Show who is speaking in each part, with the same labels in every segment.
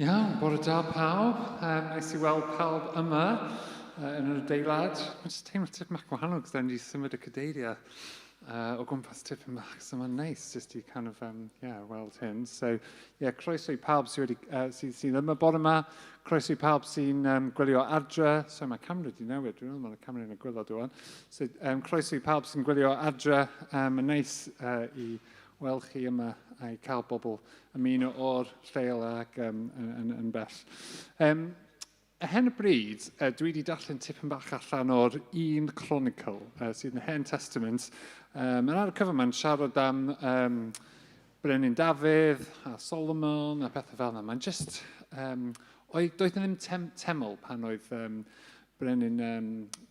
Speaker 1: Iawn, bore da pawb. Neis i weld pawb yma yn yr adeilad. Mae'n jyst teimlo tipyn bach gwahanol, cos da ni wedi symud y cadeiriau o gwmpas tipyn bach, so mae'n neis jyst i kind of, yeah, weld hyn. So, yeah, croeso i pawb sydd wedi, sydd, sydd yma bore yma, croeso i pawb sy'n gwylio adre. So mae camera wedi newid, dwi'n meddwl mae'r camera yn y gwylod rwan. So, croeso i pawb sy'n gwylio adre. Mae'n neis i weld chi yma a i cael bobl ymuno o'r lleol ac yn, yn, yn bell. Y hen y bryd, dwi wedi darllen tipyn bach allan o'r un Chronicle, sydd yn y Hen Testament. Ar y cyfan mae'n siarad am Brenin Dafydd a Solomon a pethau fel yna. Mae'n just... Oedd, doedd ddim teml pan oedd Brenin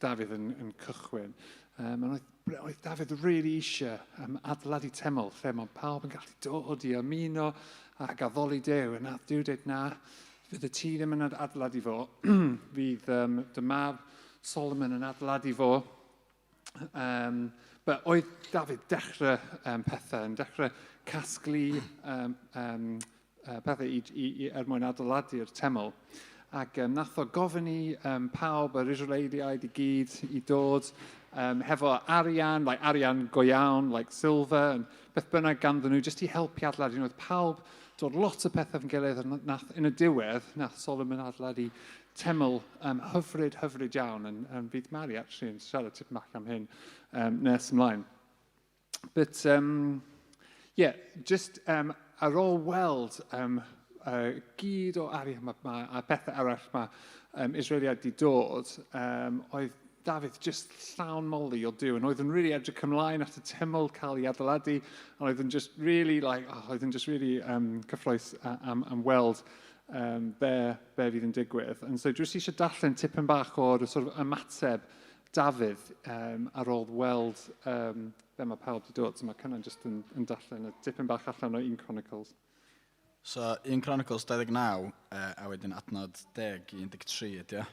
Speaker 1: Dafydd yn cychwyn. Oedd oedd Dafydd really eisiau adeiladu teml lle mae pawb yn gallu dod i ymuno ac addoli Duw. A nath Duw dweud, na, fydd y ti ddim yn adeiladu fo, fydd dy mab Solomon yn adeiladu fo. But oedd Dafydd dechrau pethau, yn dechrau casglu pethau er mwyn adeiladu'r teml. Ac nath o gofyn i pawb, yr Israeliaid i gyd, i dod hefo arian, like arian go iawn, like silver, and beth bynnag ganddyn nhw, jyst i helpu adeiladu. Oedd pawb dod lot o pethau efo'n gilydd, a nath, yn y diwedd, nath Solomon adeiladu teml hyfryd, hyfryd iawn. And fydd Mari actually yn siarad tipyn bach am hyn nes ymlaen. But, yeah, just ar ôl weld gyd o arian ma, a pethau arall mae Israeliaid wedi dod, oedd Dafydd just llawn moli o Duw, and oedd yn really edrych ymlaen at y teml cael ei adeiladu, and oedd yn just really, like, oh, oedd yn just really cyffroes am weld be fydd yn digwydd. And so dwi eisiau darllen tipyn bach o'r sort of ymateb Dafydd ar ôl weld be mae pawb wedi dod. So mae Cynan jyst yn darllen y dipyn bach allan o 1 Chronicles.
Speaker 2: So 1 Chronicles 29 a wedyn adnod 10 i 13 ydy o.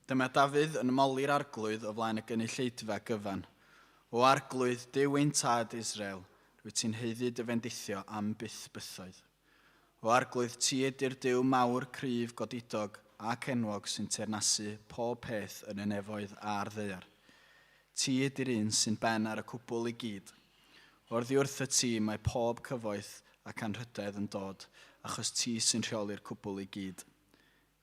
Speaker 2: Dyma Dafydd yn moli'r arglwydd o flaen y gynulleidfa gyfan. O arglwydd, Duw ein tad Israel, rwyt ti'n haeddu dy fendithio am byth bythoedd. O Arglwydd, ti ydy'r Duw mawr, cryf, godidog ac enwog sy'n teyrnasu pob peth yn y nefoedd a'r ddaear. Ti ydy'r un sy'n ben ar y cwbl i gyd. Oddi wrthyt ti mae pob cyfoeth ac anrhydedd yn dod, achos ti sy'n rheoli'r cwbl i gyd.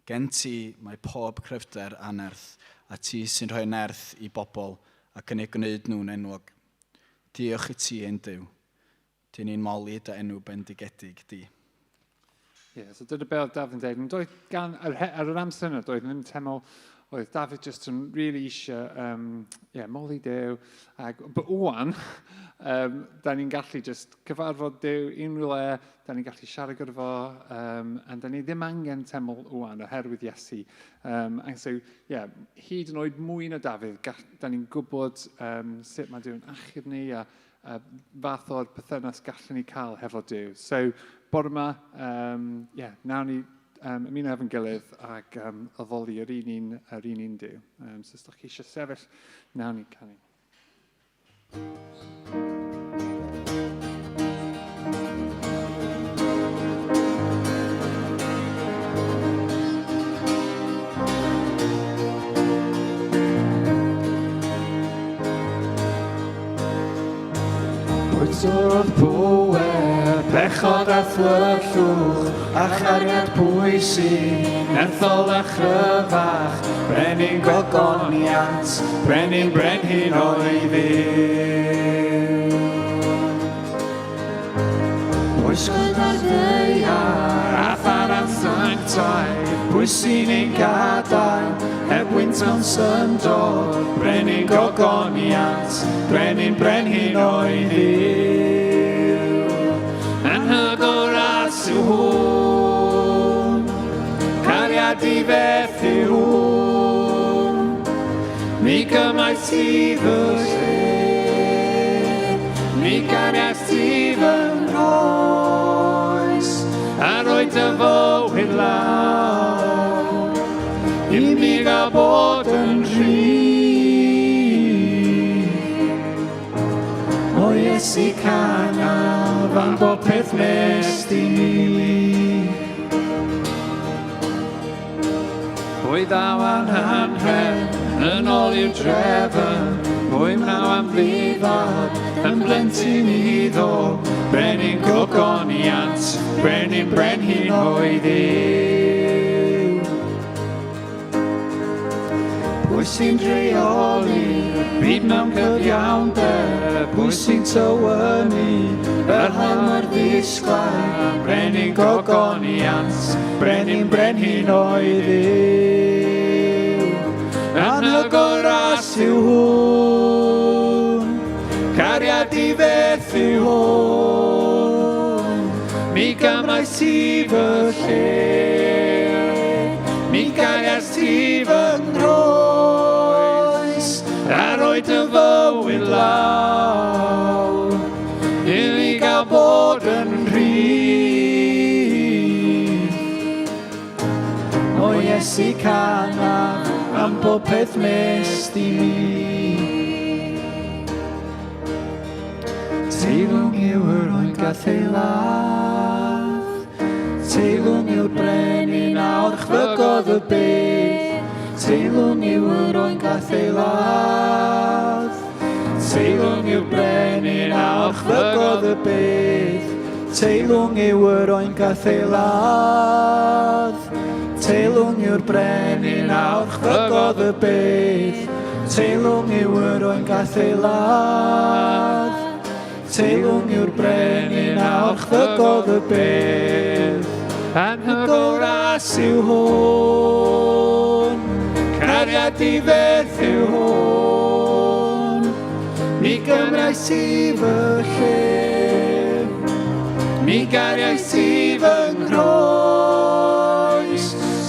Speaker 2: Gen ti mae pob cryfder a nerth, a ti sy'n rhoi nerth i bobl ac yn eu gwneud nhw'n enwog. Diolch i ti, ein Duw. Dyn ni'n moli dy enw bendigedig di.
Speaker 1: Ie, yeah, so dyna be oedd Dafydd yn dweud. Ond doedd gan, ar yr amser yna, doedd ddim teml, oedd Dafydd just yn really eisiau yeah, moli Duw. Ac, but wwan, da ni'n gallu just cyfarfod Duw unrhyw le, da ni'n gallu siarad gyda fo, and da ni ddim angen teml wwan oherwydd Iesu. And so, yeah, hyd yn oed mwy na Dafydd, da ni'n gwybod sut mae Duw yn achub ni a fath o'r perthynas gallwn ni cael hefo Duw. So, bore yma, yeah, nawn ni ymuno efo'n gilydd ac addoli yr un un, yr un un Duw. So, os ydych chi eisiau sefyll, nawn ni canu.
Speaker 3: Pwy torrodd pŵer, pechod a thyllwch, a chariad pwy sy'n nerthol a chryfach, brenin gogoniant, brenin brenhin o'i dduw. Pwy gyda'r ddaear a tharan sanctaidd, pwy sy'n ein gadael, heb wynt mewn syndod, brenin gogoniant, brenin brenhin o'i dduw. Anhygoel ras yw hwn, cariad i feth yw hwn, mi gymaint ti fy lle, mi gariad ti fy nghoes, a roi dy fywyd lawr, i mi gael bod yn rhydd. O Iesu canaf am bob peth nes di.
Speaker 1: Pwy ddaw a'n hanrhen yn ôl i'w drefn? Pwy wnaw am ddifad yn blentyn iddo? Brenin gogoniant, brenin brenhinoedd yw. Pwy sy'n rheoli byd mewn cyfiawnder? Pwy sy'n tywynnu yr haul mor ddisglair? Brenin gogoniant, brenin brenhinoedd yw. Anhygoel ras yw hwn, cariad i feth yw hwn. Mi gymrais ti fy lle, mi gariais ti fy nghroes, a rhoi dy fywyd lawr, i mi gael bod yn rhydd.
Speaker 2: O Iesu canaf am bopeth wnes di mi. Teilwng yw yr oen gath ei ladd, Teilwng yw'r brenin a orchfygodd y byd, Teilwng yw yr oen gath ei ladd, Teilwng yw'r brenin a orchfygodd y byd, Teilwng yw yr oen gath ei ladd, Teilwng yw'r brenin a orchfygodd y byd, Teilwng yw yr oen gath ei ladd, Teilwng yw'r brenin a orchfygodd y byd.
Speaker 1: Anhygoel
Speaker 2: ras yw hwn, cariad i feth yw hwn. Mi gymrais i fy lle, mi gariais i fy nghroes,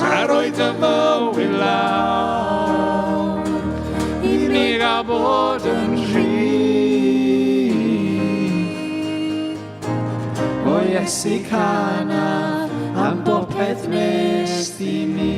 Speaker 1: a roi dy fywyd lawr, i mi gael bod yn
Speaker 2: rhydd. O Iesu canaf am bopeth wnes di mi.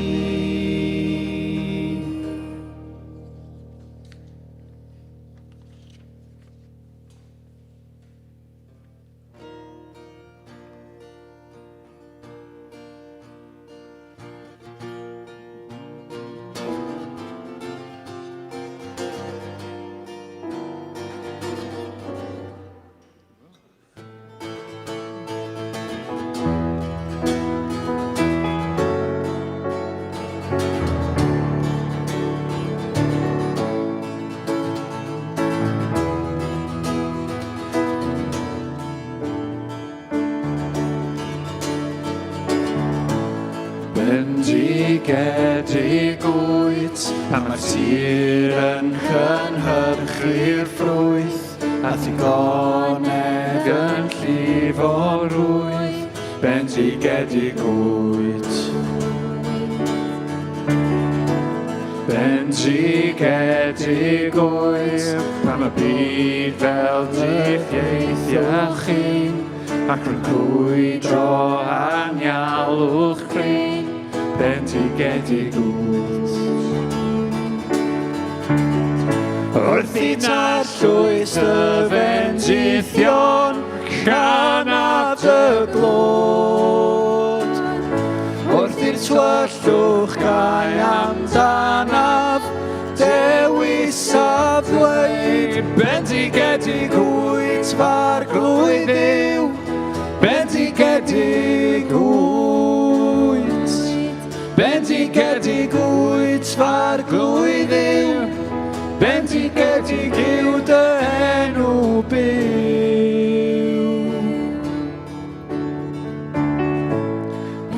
Speaker 1: Bendigedig wyt, pan mae'r tir yn cynhyrchu'r ffrwyth, a thigonedd yn llifo rwydd, bendigedig wyt. Bendigedig wyt, pan mae byd fel diffieithiach chi'n, ac rwy'n crwydro anialwch prin, bendigedig wyt. Wrth i tallwys dy fendithion, canaf dy glod.
Speaker 2: Wrth i'r tywyllwch gau amdanaf, dewisaf ddweud, bendigedig wyt f'arglwydd Dduw, bendigedig wyt. Bendigedig wyt f'arglwydd Dduw, bendigedig yw dy enw byw.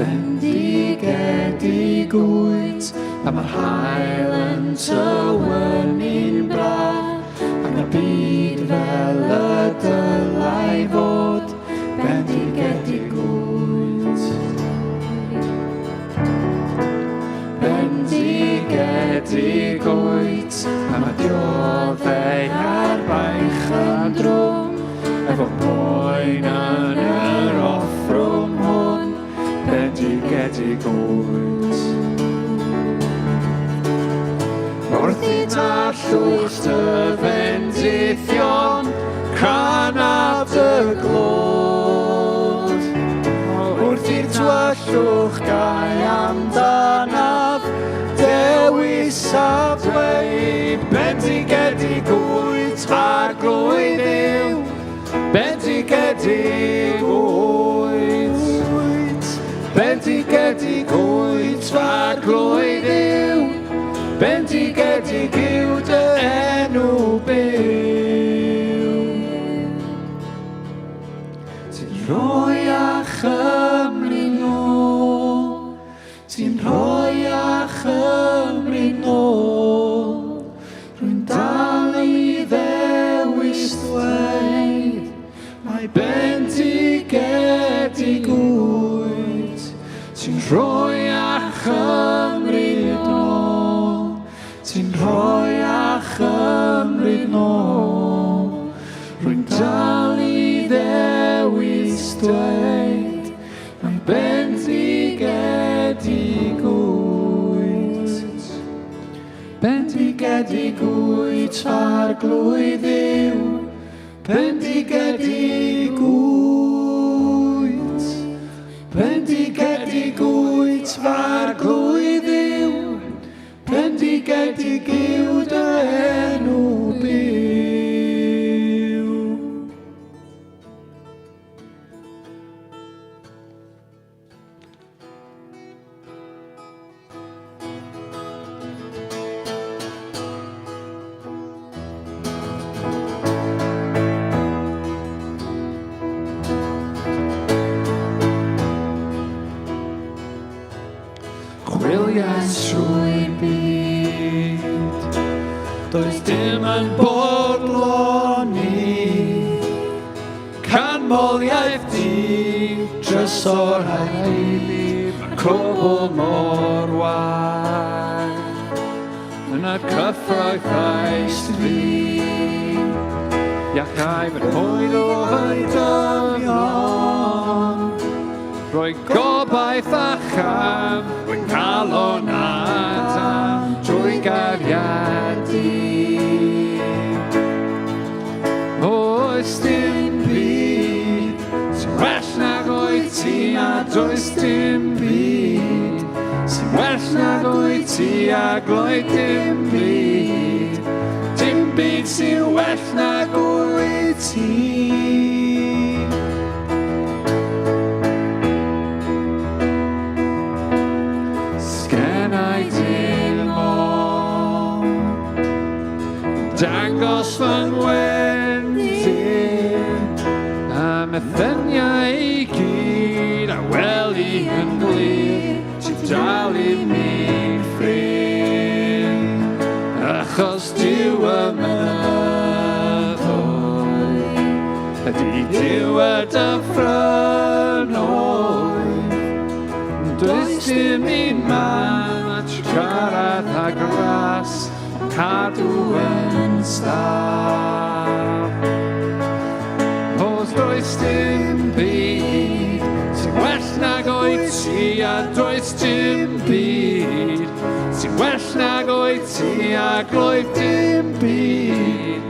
Speaker 2: Bendigedig wyt, pan mae'r haul yn tywynnu'n braf, ac mae'r byd fel y dylai fod, bendigedig wyt.
Speaker 1: Bendigedig wyt, pan mae dioddau a'r baich yn drwm, efo poen yn yr offrwm hwn, bendigedig wyt. Wrth i tallwch dy fendithion, canaf dy glod.
Speaker 2: Wrth i'r tywyllwch gau amdanaf,
Speaker 3: ddewis a dweud Bendigedig wyt arglwydd Dduw Bendigedig wyt Bendigedig wyt arglwydd Dduw Bendigedig yw dy enw byw Ti'n rhoi a chymru nôl Ti'n rhoi a chymru nôl Rwy'n dal i ddewis dweud Mae bendigedig wyt Ti'n rhoi a chymru nôl Ti'n rhoi a chymru nôl Rwy'n dal i ddewis dweud Mae bendigedig wyt Bendigedig wyt arglwydd Dduw Bendigedig wyt Bendigedig wyt arglwydd Dduw Bendigedig yw dy enw byw Chwiliais trwy'r byd Does dim yn bodloni Canmoliaeth di Drysorau i Mae'r cwbl mor wael Yna cyffroethais fi Iachau fy nhwyl o fy dyfion Rhoi gobaith a cham Fy nghalon a tân Drwy gariad di Oes dim byd sy'n well nag wyt ti a does dim byd sy'n well nag wyt ti a gloi dim byd dim byd sy'n well nag wyt ti. Sgenai dim ond dangos fy ngwendid a methyniau i gyd a weli yn glir ti'n dal i mi'n ffrind achos Duw y mynyddoedd ydy Duw y dyffrynnoedd Does dim un man a trugaredd a gras ond cadw yn saff. Os does dim byd sy'n well nag wyt ti a does dim byd sy'n well nag wyt ti a gloi dim byd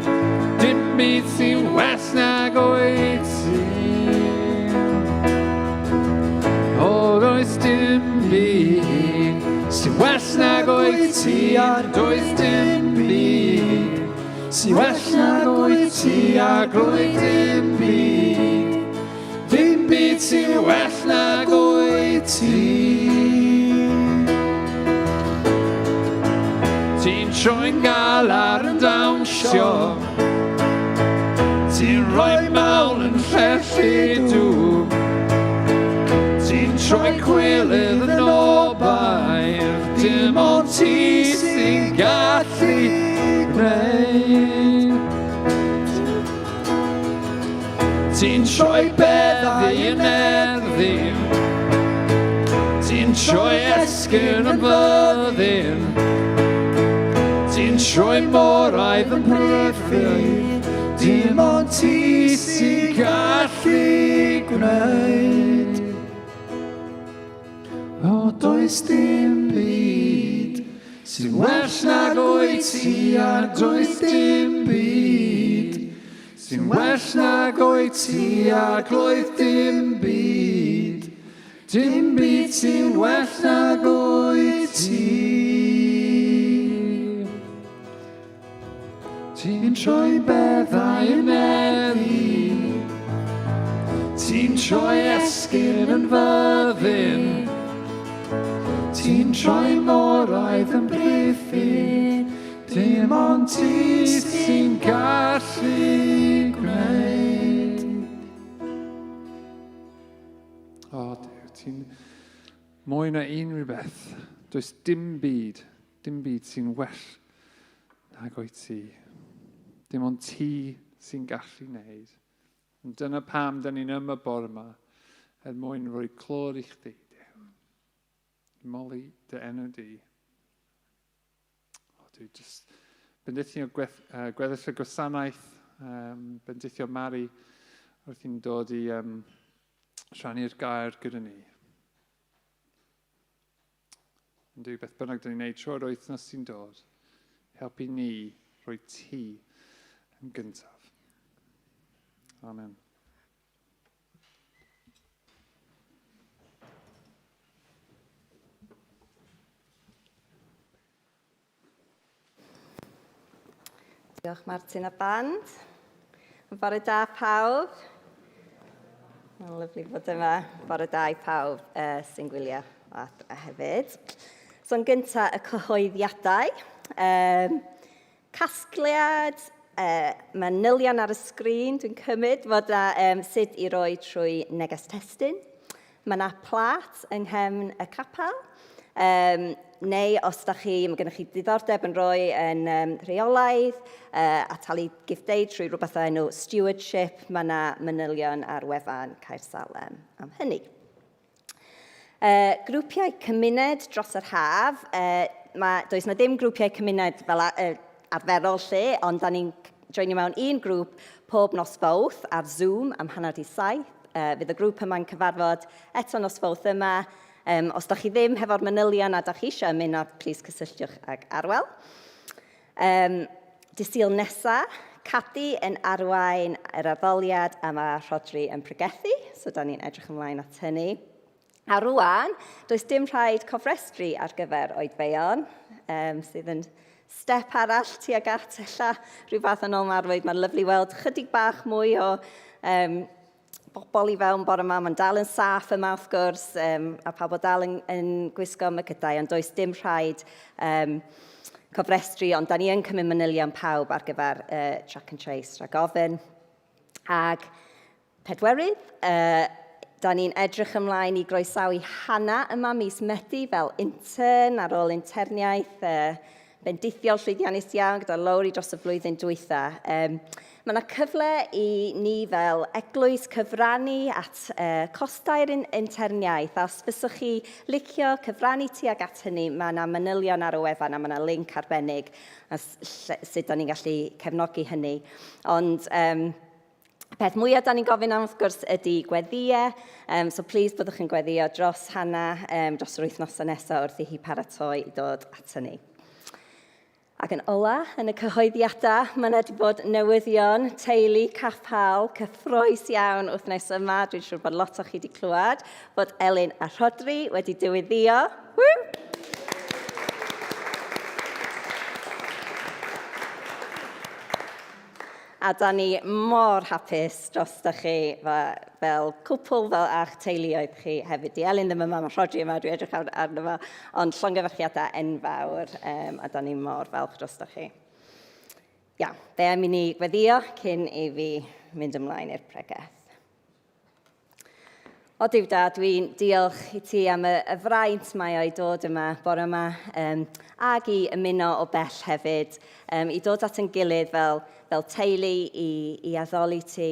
Speaker 3: dim byd sy'n well nag wyt ti. O, does dim byd sy'n well nag wyt ti a does dim byd sy'n well nag wyt ti a gloi dim byd dim byd sy'n well nag wyt ti. Ti'n troi'n galar yn dawnsio Ti'n rhoi mawl yn lle lludw Ti'n troi cwilydd yn obair Dim ond ti sy'n gallu gwneud Ti'n troi beddau yn erddi Ti'n troi esgyrn yn fyddin Ti'n troi moraidd yn priffydd Dim ond ti sy'n gallu gwneud O, does dim byd sy'n well nag wyt ti a does dim byd sy'n well nag wyt ti a gloi dim byd dim byd sy'n well nag wyt ti. Ti'n troi beddau yn eddi. Ti'n troi esgyrn yn fyddin. Ti'n troi moraidd yn briffyn. Dim ond ti sy'n gallu gwneud. O, Duw, ti'n mwy na unrhyw beth. Does dim byd, dim byd sy'n well nag oed ti. Dim ond ti sy'n gallu wneud. Ond dyna pam dyn ni'n yma bore yma, er mwyn rhoi clod i chdi, Duw. Moli dy enw di. O, dwi just bendithio gweth, gweddill y gwasanaeth, bendithio Mari wrth i'n dod i rhannu'r gair gyda ni. Yn dwi beth bynnag dyn ni'n neud trwy'r wythnos sy'n dod, helpu ni rhoi ti yn gyntaf. Amen.
Speaker 4: Diolch Martin a band. Bore da pawb. Mae'n lyflu bod yma. Bore da i pawb sy'n gwylio o adre hefyd. So yn gyntaf, y cyhoeddiadau. Casgliad, manylion ar y sgrin, dwi'n cymryd fod na sut i roi trwy neges testun. Mae yna plât yng nghefn y capel, neu os da chi, mae gennych chi diddordeb yn rhoi yn rheolaidd a talu gift aid trwy rhywbeth o enw stewardship, mae yna manylion ar wefan Caersalem am hynny. Grwpiau cymuned dros yr haf, mae, does na ddim grwpiau cymuned fel arferol lle, ond da ni'n joinio mewn un grŵp pob nos Fawrth ar Zoom am 6:30. Fydd y grŵp yma'n cyfarfod eto nos Fawrth yma. Os da chi ddim hefo'r manylion a da chi eisiau ymuno, plis cysylltiwch ag Arwel. Dydd Sul nesa, Cadi yn arwain yr addoliad a mae Rhodri yn pregethu, so da ni'n edrych ymlaen at hynny. A rwan, does dim rhaid cofrestru ar gyfer oedfeion, sydd yn step arall tuag at ella rhyw fath o normalrwydd. Mae'n lyflu weld chydig bach mwy o bobl i fewn bore yma. Mae'n dal yn saff yma wrth gwrs, a pawb o dal yn gwisgo mygydau, ond does dim rhaid cofrestru, ond da ni yn cymryd manylion pawb ar gyfer track and trace rhag ofyn. Ag pedwerydd, da ni'n edrych ymlaen i groesawu Hannah yma mis Medi fel intern ar ôl interniaeth bendithiol llwyddiannus iawn gyda Lowri dros y flwyddyn dwytha. Mae yna cyfle i ni fel eglwys cyfrannu at costau'r interniaeth, a os fyswch chi licio cyfrannu tuag at hynny, mae yna manylion ar y wefan a mae yna link arbennig a sut da ni'n gallu cefnogi hynny. Ond y peth mwyaf da ni'n gofyn am wrth gwrs ydy gweddïau, so please byddwch yn gweddïo dros Hannah dros yr wythnosau nesaf wrth i hi paratoi i dod ato ni. Ac yn ola, yn y cyhoeddiadau, mae yna wedi bod newyddion teulu Caffal cyffrous iawn wythnos yma. Dwi'n siŵr bod lot o chi wedi clywed bod Elin a Rhodri wedi diweddio. Woo! A da ni mor hapus drostoch chi fel cwpl, fel a'ch teuluoedd chi hefyd. Di Elin ddim yma, mae Rhodri yma, dwi'n edrych arno fo, ond llongyfarchiadau enfawr, a da ni mor falch drostoch chi. Ia, be am i ni gweddio cyn i fi mynd ymlaen i'r pregeth. O Duw da, dwi'n diolch i ti am y fraint mae o i dod yma bore yma, ag i ymuno o bell hefyd, i dod at yn gilydd fel teulu i addoli ti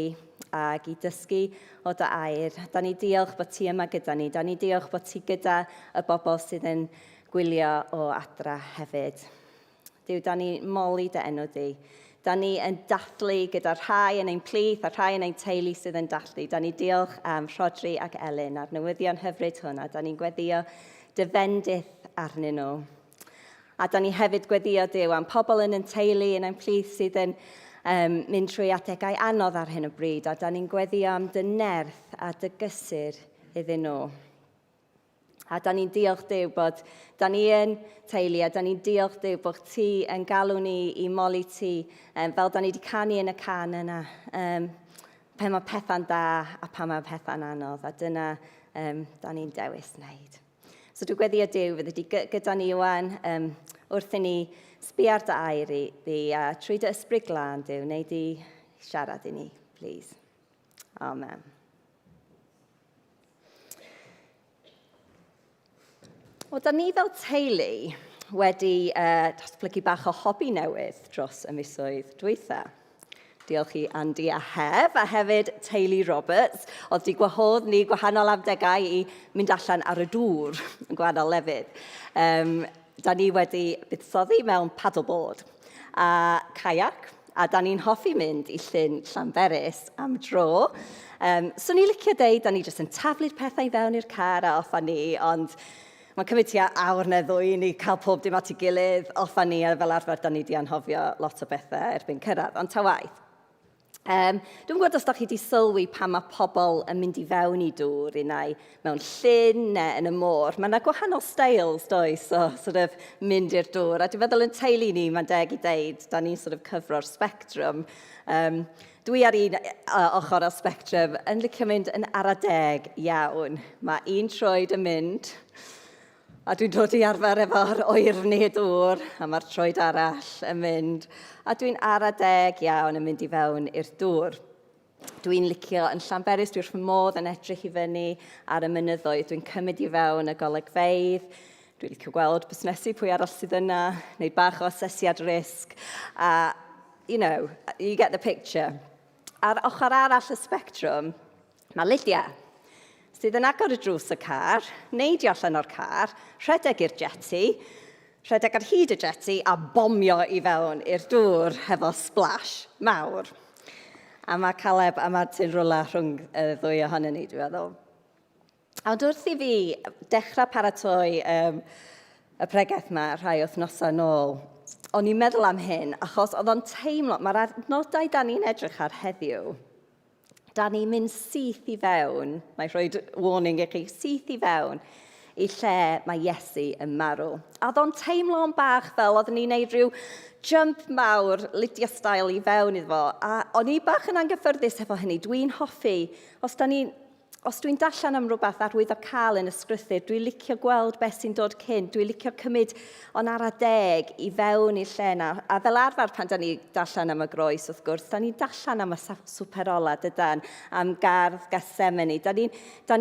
Speaker 4: ag i dysgu o dy air. Da ni diolch bod ti yma gyda ni, da ni diolch bod ti gyda y bobl sydd yn gwylio o adra hefyd. Duw, da ni moli dy enw di. Da ni yn dathlu gyda rhai yn ein plith a rhai yn ein teulu sydd yn dathlu. Da ni diolch am Rhodri ac Elin a'r newyddion hyfryd hwn, a da ni'n gweddio dy fendith arnyn nhw. A da ni hefyd gweddio Duw am pobl yn ein teulu yn ein plith sydd yn mynd trwy adegau anodd ar hyn o bryd, a da ni'n gweddio am dy nerth a dy gysur iddyn nhw. A da ni'n diolch Duw bod da ni yn teulu a da ni'n diolch Duw bod ti yn galw ni i moli ti, um, fel da ni wedi canu yn y can yna, um, pan mae pethau'n da a pan mae pethau'n anodd, a dyna um, da ni'n dewis wneud. So dwi'n gweddio Duw fyddi di gyda ni wan, um, wrth i ni sbi ar dy air i di, a trwy dy ysbryd glân Duw, neu di siarad i ni, please. Amen. Wel, da ni fel teulu wedi uh, datblygu bach o hobi newydd dros y misoedd dwytha. Diolch i Andy a Hef, a hefyd teulu Roberts, oedd di gwahodd ni gwahanol amdegau i mynd allan ar y dŵr yn gwahanol lefydd. Um, da ni wedi buddsoddi mewn paddleboard a kayak, a da ni'n hoffi mynd i Llyn Llanberis am dro. Um, so ni'n licio deud, da ni jyst yn taflu'r pethau i fewn i'r car a off â ni, ond mae'n cymryd tua awr neu ddwy i ni cael pob dim at ei gilydd, off â ni, a fel arfer da ni di anghofio lot o bethau erbyn cyrraedd, ond ta waeth. Um, dwi'n gwybod os da chi wedi sylwi pan mae pobl yn mynd i fewn i dŵr, unai mewn llyn neu yn y môr. Mae yna gwahanol styles, does, o sort of mynd i'r dŵr. A dwi'n meddwl yn teulu ni, mae'n deg i deud, da ni'n sort of cyfro'r spectrum. Um, dwi ar un ochr o'r spectrum yn licio mynd yn ara deg iawn. Mae un troed yn mynd A dwi'n dod i arfer efo'r oerni y dŵr, a mae'r troed arall yn mynd. A dwi'n ara deg iawn yn mynd i fewn i'r dŵr. Dwi'n licio yn Llanberis, dwi wrth fy modd yn edrych i fyny ar y mynyddoedd. Dwi'n cymryd i fewn y golygfeydd. Dwi'n licio gweld busnesu pwy arall sydd yna, wneud bach o asesiad risg. A, you know, you get the picture. Ar ochr arall y spectrwm, Mae Lydia, sydd yn agor y drws y car, neidio allan o'r car, rhedeg i'r jetty, rhedeg ar hyd y jetty a bomio i fewn i'r dŵr hefo splash mawr. A mae Caleb a Martin rwla rhwng y ddwy ohonyn ni, dwi'n meddwl. Ond wrth i fi dechrau paratoi um, y pregeth yma rhai wythnosau nôl, o'n i'n meddwl am hyn, achos oedd o'n teimlo, mae'r adnodau da ni'n edrych ar heddiw, da ni'n mynd syth i fewn, mae rhoi warning i chi, syth i fewn i lle mae Iesu yn marw. A oedd o'n teimlo'n bach fel oeddwn ni'n neud rhyw jump mawr, Lydia style, i fewn iddo fo. A o'n i bach yn anghyffyrddus efo hynny. Dwi'n hoffi, os da ni'n os dwi'n darllen am rhywbeth arwyddocaol yn y sgrythyr, dwi'n licio gweld beth sy'n dod cyn, dwi'n licio cymryd o'n ara deg i fewn i'r lle yna. A fel arfer pan da ni darllen am y groes, wrth gwrs, da ni'n darllen am y swper ola, dydan, am gardd Gethsemane. Da ni'n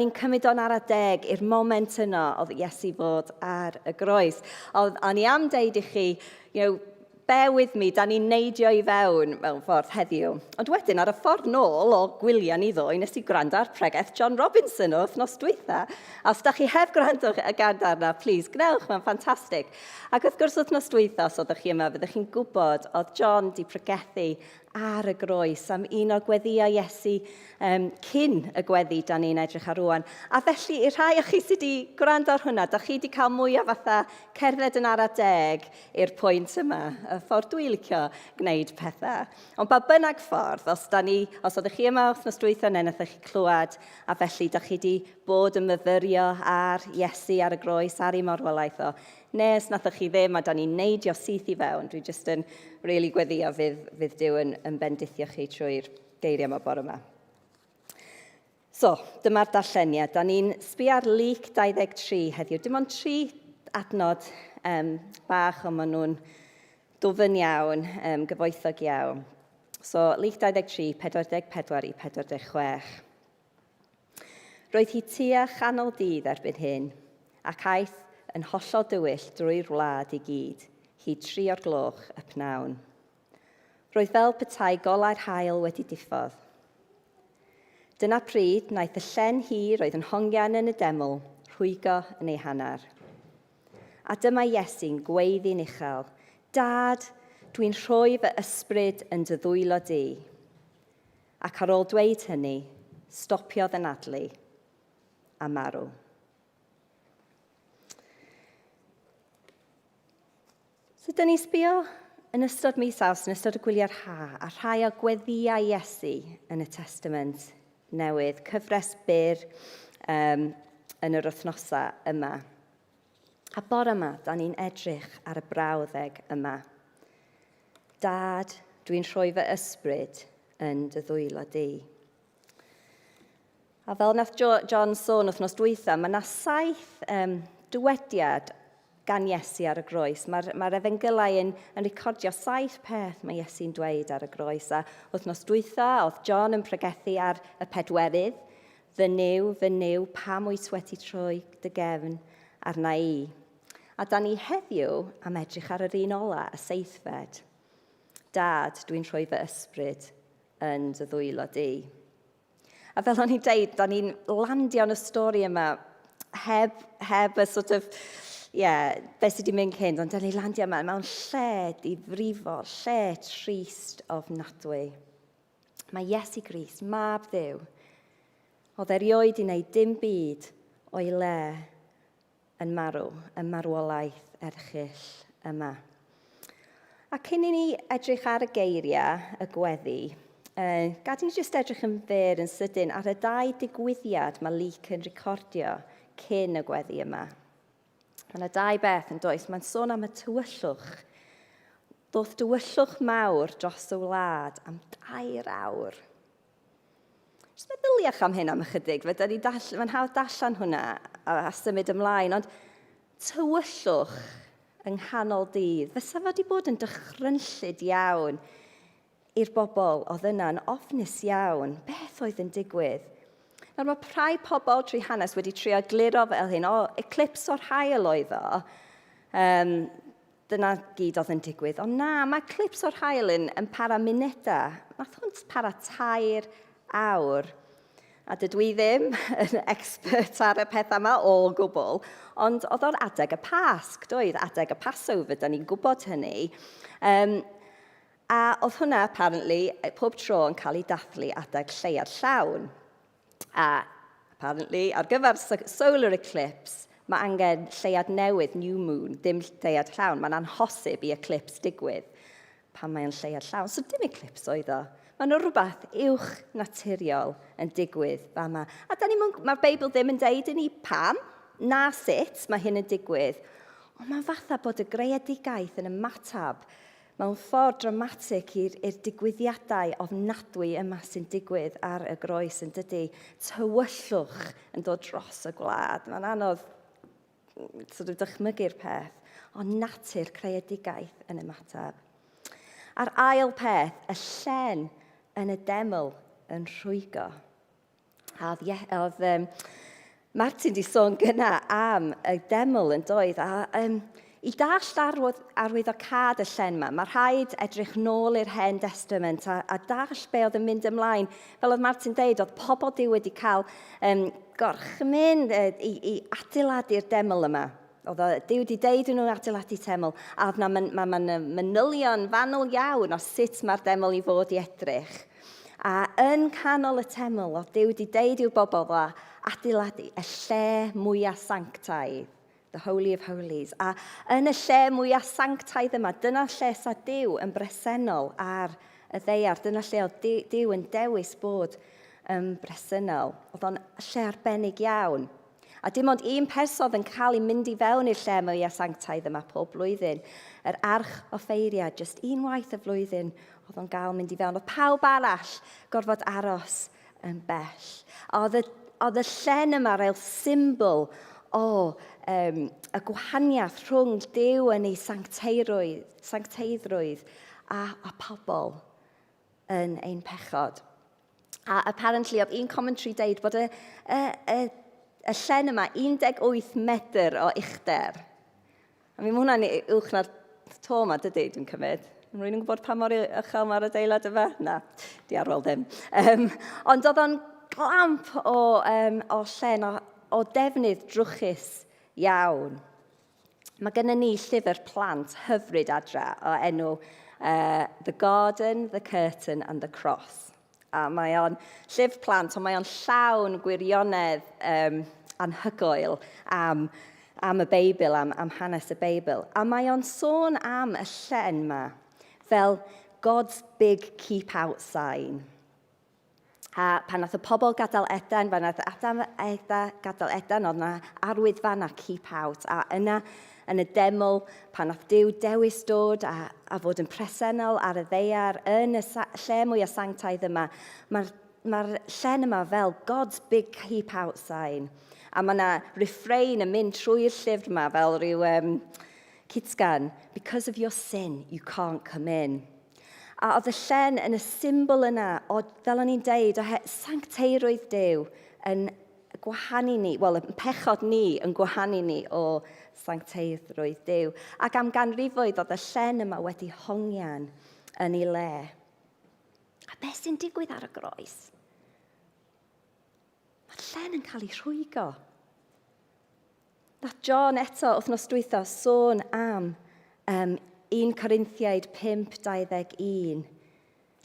Speaker 4: ni cymryd o'n ara deg i'r moment yno oedd Iesu fod ar y groes. Oedd, o'n i am deud i chi, you know, Bear with me, da ni'n neidio i fewn mewn ffordd heddiw. Ond wedyn, ar y ffordd nôl o gwyliau ni ddoe, nes i gwrando ar pregeth John Robinson o wythnos dwytha. A os da chi heb gwrando y gwrando arna, please, gwnewch, mae'n ffantastig. Ac wrth gwrs, wythnos dwytha, os oeddech chi yma, fyddech chi'n gwybod, oedd John di pregethu ar y groes am un o gweddïau Iesu um, cyn y gweddi da ni'n edrych ar rwan. A felly, i'r rhai o chi sydd wedi gwrando ar hwnna, da chi wedi cael mwy o fatha cerdded yn ara deg i'r pwynt yma, y ffordd dwi licio gwneud pethau. Ond ba bynnag ffordd, os, da ni, os oeddech chi yma wythnos dwytha neu wnaethoch chi clywed, a felly da chi wedi bod yn myfyrio ar Iesu ar y groes, ar ei marwolaeth o, neu os nathoch chi ddim a da ni'n neidio syth i fewn, dwi jyst yn really gweddio fydd, fydd Duw yn, yn bendithio chi trwy'r geiriau yma bore yma. So, dyma'r darlleniad. Da ni'n sbio ar Luc 23 heddiw. Dim ond tri adnod um, bach, ond maen nhw'n dwfn iawn, um, gyfoethog iawn. So, Luc 23, 44 i 46. Roedd hi tua chanol dydd erbyn hyn, ac aeth yn hollol dywyll drwy'r wlad i gyd, hyd tri o'r gloch y pnawn. Roedd fel petai golau'r haul wedi diffodd. Dyna pryd wnaeth y llen hir oedd yn hongian yn y deml rhwygo yn ei hanner. A dyma Iesu'n gweiddi'n uchel, Dad, dwi'n rhoi fy ysbryd yn dy ddwylo di. Ac ar ôl dweud hynny, stopiodd anadlu a marw. So, dyn ni'n sbio yn ystod mis Awst, yn ystod y gwyliau'r ha, a rhai o gweddïau Iesu yn y Testament Newydd, cyfres byr um, yn yr wythnosau yma. A bore yma, da ni'n edrych ar y brawddeg yma. Dad, dwi'n rhoi fy ysbryd yn dy ddwylo di. A fel nath John sôn wythnos dwytha, mae yna saith um, dywediad gan Iesu ar y groes. Mae'r mae efengylau yn, yn recordio saith peth mae Iesu'n dweud ar y groes. A wythnos dwytha, oedd John yn pregethu ar y pedwerydd. Fy Nuw, fy Nuw, pam wyt wedi troi dy gefn arna i? A da ni heddiw am edrych ar yr un ola, y seithfed. Dad, dwi'n rhoi fy ysbryd yn dy ddwylo di. A fel o'n i'n deud, da ni'n landio yn y stori yma heb, heb y sort of, yeah, beth sydd wedi mynd cyn, ond da ni'n landio yma mewn lle difrifol, lle trist ofnadwy. Mae Iesu Grist, mab Dduw, oedd erioed i wneud dim byd o'i le yn marw, y marwolaeth erchyll yma. A cyn i ni edrych ar y geiriau, y gweddi, uh, gad i ni jyst edrych yn fyr yn sydyn ar y dau digwyddiad mae Luke yn recordio cyn y gweddi yma. Mae yna dau beth yn does. Mae'n sôn am y tywyllwch. Doth dywyllwch mawr dros y wlad am dair awr. Jyst meddyliwch am hyn am ychydig, fe ni dall, mae'n hawdd darllen hwnna a, a symud ymlaen, ond tywyllwch yng nghanol dydd, fysa fo wedi bod yn dychrynllyd iawn i'r bobl oedd yna'n ofnus iawn. Beth oedd yn digwydd? Nawr mae rhai pobl trwy hanes wedi trio gliro fel hyn, o, eclipse o'r haul oedd o. Um, Dyna gyd oedd yn digwydd. Ond na, mae clips o'r haul yn, yn para munudau. Nath hwn para tair awr. A dydw i ddim yn expert ar y pethau yma o gwbl, ond oedd o'r adeg y Pasg, doedd? Adeg y Passover, da ni'n gwybod hynny. Um, a oedd hwnna, apparently, pob tro yn cael ei dathlu adeg lleiad llawn. A apparently, ar gyfer solar eclipse, mae angen lleuad newydd, new moon, dim lleuad llawn. Mae'n anhosib i eclipse digwydd pan mae'n lleuad llawn. So dim eclipse oedd o. Mae yna rhywbeth uwch naturiol yn digwydd fama. A da ni, mae'r Beibl ddim yn deud i ni pam, na sut mae hyn yn digwydd. Ond mae'n fatha bod y greadigaeth yn ymateb mewn ffordd dramatig i'r digwyddiadau ofnadwy yma sy'n digwydd ar y groes yn dydy. Tywyllwch yn dod dros y gwlad. Mae'n anodd sort of dychmygu'r peth, ond natur creadigaeth yn ymateb. A'r ail peth, y llen yn y deml yn rhwygo. A oedd, oedd um, Martin di sôn gyna am y deml yn doedd. A um, i dallt arwydd, arwyddocâd y llen yma, mae rhaid edrych nôl i'r Hen Testament a, a dallt be oedd yn mynd ymlaen. Fel oedd Martin deud, oedd pobl Duw wedi cael um, gorchymyn uh, i, i adeiladu'r deml yma. Oedd Duw wedi deud nhw adeiladu teml, a oedd na ma, ma, ma manylion fanwl iawn o sut mae'r deml i fod i edrych. A yn canol y teml, oedd Duw wedi deud i'w bobl dda adeiladu y lle mwyaf sanctaidd, the Holy of Holies. A yn y lle mwyaf sanctaidd yma, dyna lle sa Duw yn bresennol ar y ddeiar. Dyna lle oedd Duw yn dewis bod yn bresennol. Oedd o'n lle arbennig iawn. A dim ond un person oedd yn cael ei mynd i fewn i'r lle mwyaf sanctaidd yma pob blwyddyn. Yr arch offeiriad, jyst un waith y flwyddyn oedd o'n gael mynd i fewn. Oedd pawb arall gorfod aros yn bell. A oedd y, oedd y llen yma fel symbol o um, y gwahaniaeth rhwng Duw yn ei sancteirwydd, sancteiddrwydd a, a pobl yn ein pechod. A apparently oedd un commentary deud bod y, y, y, y llen yma 18 medr o uchder. I mean, mae hwnna'n uwch na'r to yma, dydy, dwi'n cymryd. Mae rhywun yn gwybod pa mor uchel mae'r adeilad yma? Na, di arwel ddim. Um, ond oedd o'n glamp o, um, o llen, o, o defnydd drwchus iawn. Mae gennym ni llyfr plant hyfryd adra o enw uh, The Garden, The Curtain and The Cross. A mae o'n llyfr plant, ond mae o'n llawn gwirionedd um, anhygoel am, am y Beibl, am, am hanes y Beibl. A mae o'n sôn am y llen yma fel God's big keep out sign. A pan nath y pobl gadael Eden, pan nath Adam a Efa gadael Eden, oedd yna arwydd fanna, keep out. A yna, yn y deml, pan nath Duw dewis dod a, a fod yn presennol ar y ddeiar, yn y lle mwyaf sanctaidd yma, mae'r mae llen yma fel God's big keep out sign. A mae yna refrain yn mynd trwy'r llyfr yma fel rhyw um, cytgan, because of your sin, you can't come in. A oedd y llen yn y symbol yna, o, fel o'n i'n deud, o he, sancteirwydd Duw yn gwahanu ni, wel, y pechod ni yn gwahanu ni o sancteiddrwydd Duw. Ac am ganrifoedd oedd y llen yma wedi hongian yn ei le. A beth sy'n digwydd ar y groes? Mae'r llen yn cael ei rhwygo. Nath John eto wythnos dwytha sôn am um, 1 Corinthiaid 5.21,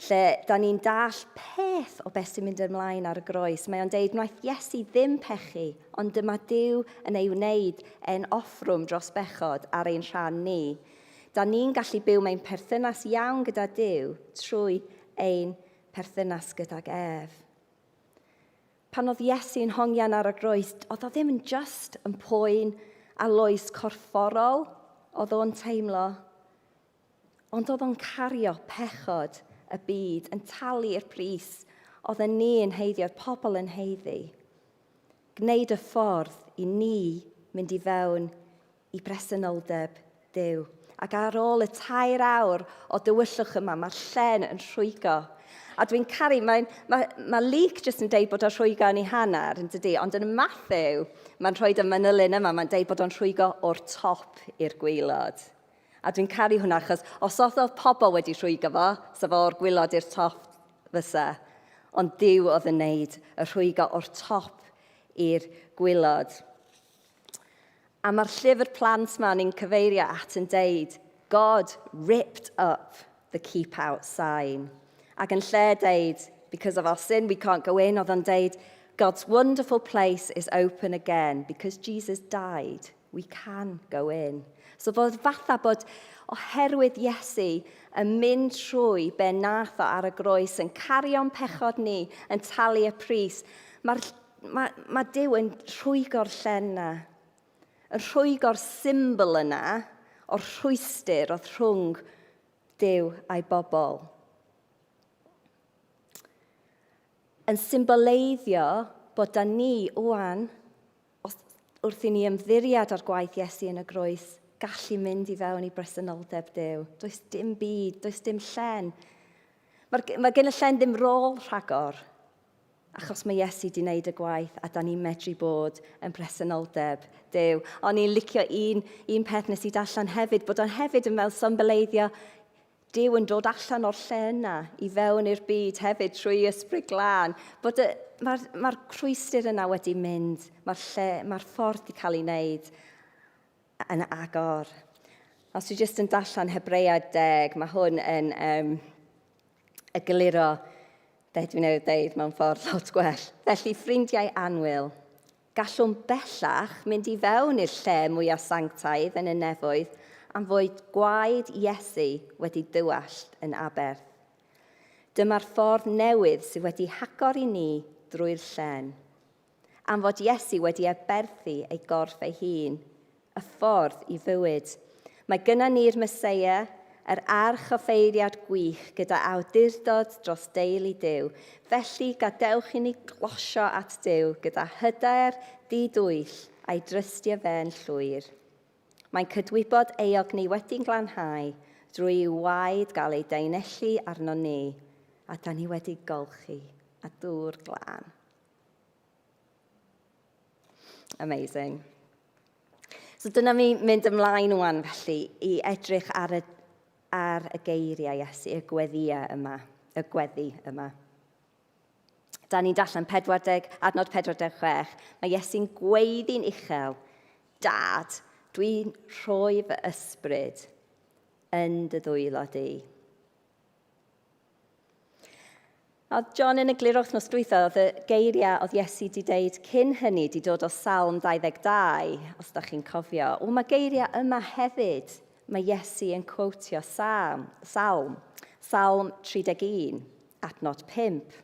Speaker 4: lle da ni'n dall peth o beth sy'n mynd ymlaen ar y groes. Mae o'n deud, wnaeth Iesu ddim pechu, ond dyma Duw yn ei wneud e'n offrwm dros bechod ar ein rhan ni. Da ni'n gallu byw mewn perthynas iawn gyda Duw trwy ein perthynas gydag ef. Pan oedd Iesu'n hongian ar y groes, oedd o ddim yn just yn poen a loes corfforol oedd o'n teimlo, ond oedd o'n cario pechod y byd, yn talu'r pris oedd yn ni yn heiddi, oedd pobl yn heiddi. Gwneud y ffordd i ni mynd i fewn i bresenoldeb Duw. Ac ar ôl y tair awr o dywyllwch yma, mae'r llen yn rhwygo. A dwi'n caru, mae, mae, mae Luke jyst yn deud bod o'n rhwygo yn ei hanner, yn dydy, ond yn Matthew, mae'n rhoi y manylun yma, mae'n deud bod o'n rhwygo o'r top i'r gwaelod. A dwi'n caru hwnna, achos os oedd oedd pobl wedi rhwygo fo, so fo o'r gwylod i'r top fysa. Ond Duw oedd yn neud y rhwygo o'r top i'r gwylod. A mae'r llyfr plant ma ni'n cyfeirio at yn deud, God ripped up the keep out sign. Ac yn lle deud, because of our sin we can't go in, oedd o'n deud, God's wonderful place is open again because Jesus died. We can go in. So fod fatha bod oherwydd Iesu yn mynd trwy be nath o ar y groes, yn cario'n pechod ni, yn talu y pris, mae'r Mae, mae Duw yn rhwygo'r llen yna, yn rhwygo'r symbol yna o'r rhwystr oedd rhwng Duw a'i bobl. Yn symboleiddio bod da ni wwan, os, wrth i ni ymddiried ar gwaith Iesu yn y groes, gallu mynd i fewn i bresenoldeb Duw. Does dim byd, does dim llen. Mae, mae gen y llen ddim rôl rhagor. Achos mae Iesu di wneud y gwaith a da ni'n medru bod yn presenoldeb Duw. O'n i'n licio un, un peth nes i darllen hefyd, bod o'n hefyd yn fel symboleiddio Duw yn dod allan o'r lle yna i fewn i'r byd hefyd trwy ysbryd glân. Bod y, mae'r mae rhwystr yna wedi mynd, mae'r lle, mae'r ffordd wedi cael ei wneud yn agor. Os dwi jyst yn darllen Hebreaid 10, mae hwn yn um, egluro be dwi'n newydd ddeud mewn ffordd lot gwell. Felly, ffrindiau annwyl, gallwn bellach mynd i fewn i'r lle mwyaf sanctaidd yn y nefoedd am fod gwaed Iesu wedi dywallt yn aberth. Dyma'r ffordd newydd sydd wedi hagor i ni drwy'r llen. Am fod Iesu wedi aberthu ei gorff ei hun, y ffordd i fywyd. Mae gynna ni'r Meseia, yr archoffeiriad gwych gyda awdurdod dros deulu Duw. Felly, gadewch i ni glosio at Duw gyda hyder di-dwyll a'i drystio fe'n llwyr. Mae'n cydwybod euog ni wedi'n glanhau drwy i'w waed gael ei daenellu arnon ni, a da ni wedi golchi â dŵr glân. Amazing. So dyna mi mynd ymlaen wan felly i edrych ar y, ar y geiriau Iesu, y gweddïau yma, y gweddi yma. Da ni'n darllen 40, adnod 46. Mae Iesu'n gweiddi'n uchel, Dad, dwi'n rhoi fy ysbryd yn dy ddwylo di. Oedd John yn egluro wythnos dwytha, oedd y geiriau oedd Iesu di deud cyn hynny di dod o Salm 22, os da chi'n cofio. O, mae geiriau yma hefyd. Mae Iesu yn quotio Salm, Salm, Salm 31, adnod 5.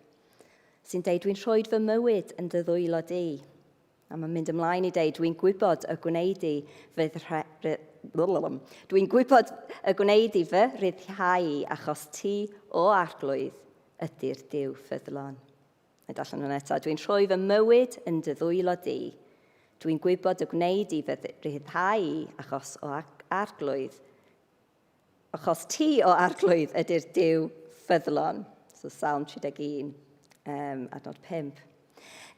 Speaker 4: sy'n deud, dwi'n rhoi fy mywyd yn dy ddwylo di. A mae'n mynd ymlaen i deud, dwi'n gwybod y gwneud i fy Dwi'n gwybod y gwneud i fy rhyddhau achos ti, o arglwydd, ydy'r Duw ffyddlon. Mae darllen hwnna eto. Dwi'n rhoi fy mywyd yn dy ddwylo di. Dwi'n gwybod y gwneud i fy rhyddhau achos o arglwydd. Achos ti o arglwydd ydy'r Duw ffyddlon. So Salm 31, adnod 5.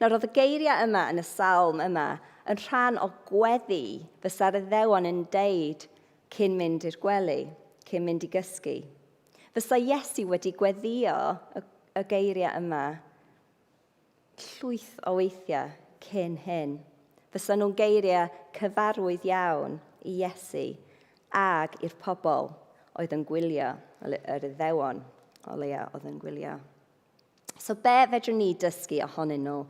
Speaker 4: Nawr, oedd y geiriau yma yn y salm yma yn rhan o gweddi fysa'r Iddewon yn deud cyn mynd i'r gwely, cyn mynd i gysgu. Fysa Iesu wedi gweddio y, y geiriau yma llwyth o weithiau cyn hyn. Fysa nhw'n geiriau cyfarwydd iawn i Iesu ag i'r pobl oedd yn gwylio, yr Iddewon o leia oedd yn gwylio. So be fedrwn ni dysgu ohonyn nhw?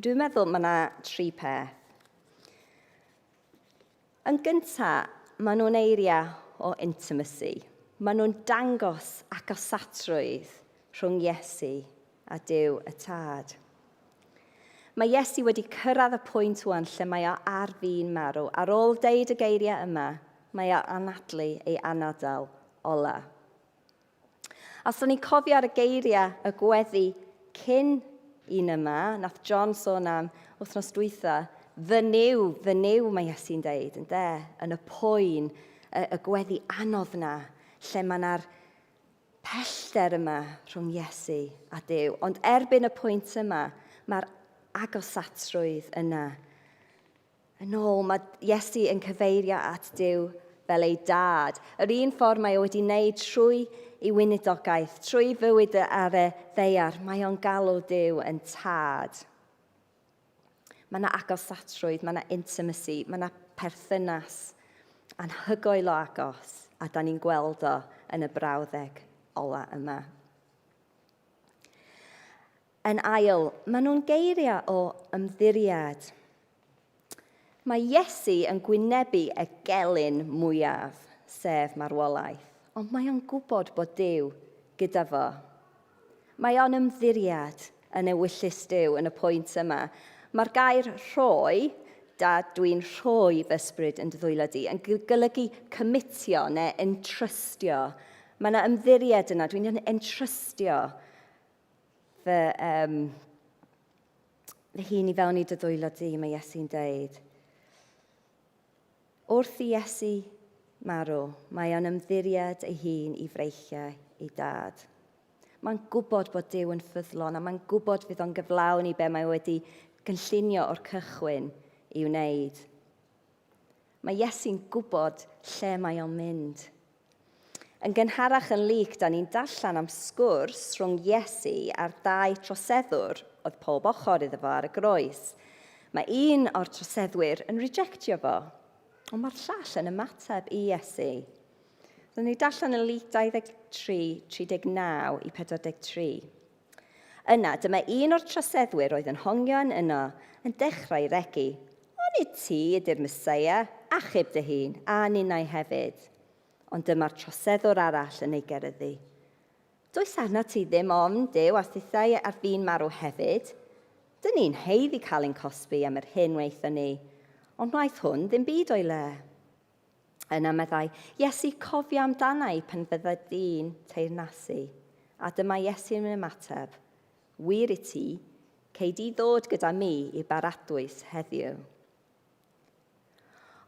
Speaker 4: Dwi'n meddwl mae yna tri peth. Yn gyntaf, maen nhw'n eiriau o intimacy. Maen nhw'n dangos agosatrwydd rhwng Iesu a Duw y Tad. Mae Iesu wedi cyrraedd y pwynt wan lle mae o ar fin marw. Ar ôl deud y geiriau yma, mae o anadlu ei anadl ola. A os ni'n cofio ar y geiriau y gweddi cyn un yma, nath John sôn am wythnos dwytha, fy niw, fy niw, mae Iesu'n deud, yn de, yn y poen, y, y gweddi anodd na, lle mae yna'r pellter yma rhwng Iesu a Duw. Ond erbyn y pwynt yma, mae'r agosatrwydd yna. Yn ôl, mae Iesu yn cyfeirio at Duw fel ei dad. Yr un ffordd mae o wedi wneud trwy ei weinidogaeth, trwy fywyd ar y ddaear, mae o'n galw Duw yn tad. Mae yna agosatrwydd, mae yna intimacy, mae yna perthynas anhygoel o agos, a da ni'n gweld o yn y brawddeg ola yma. Yn ail, maen nhw'n geiriau o ymddiried. Mae Iesu yn gwynebu y gelyn mwyaf, sef marwolaeth, ond mae o'n gwybod bod Duw gyda fo. Mae o'n ymddiried yn ewyllys Duw yn y pwynt yma. Mae'r gair rhoi, da dwi'n rhoi fy ysbryd yn dy ddwylo di, yn golygu cymitio neu entrystio. Mae yna ymddiried yna, dwi'n entrystio fy, um, fy hun i fewn i dy ddwylo di, mae Iesu'n deud. Wrth i Iesu marw, mae o'n ymddiried ei hun i freichiau ei dad. Mae'n gwybod bod Duw yn ffyddlon a mae'n gwybod fydd o'n gyflawn i be mae wedi gynllunio o'r cychwyn i wneud. Mae Iesu'n gwybod lle mae o'n mynd. Yn gynharach yn Luc, da ni'n darllen am sgwrs rhwng Iesu a'r dau troseddwr oedd pob ochr iddo fo ar y groes. Mae un o'r troseddwyr yn rejectio fo, ond mae'r llall yn ymateb i Iesu. Rydyn ni'n darllen yn Luc 23, 39 i 43. Yna, dyma un o'r troseddwyr oedd yn hongian yno yn dechrau regi. Onid ti ydy'r Meseia? Achub dy hun, a ninnau hefyd. Ond dyma'r troseddwr arall yn ei geryddu. Does arnat ti ddim ofn, Duw, a thithau ar fin marw hefyd? Dyn ni'n haeddu cael ein cosbi am yr hyn wnaethon ni, ond wnaeth hwn ddim byd o'i le. Yna meddai, Iesu, cofia amdana i pan fydda di'n teyrnasu. A dyma Iesu'n ymateb, Wir i ti, cei di ddod gyda mi i baradwys heddiw.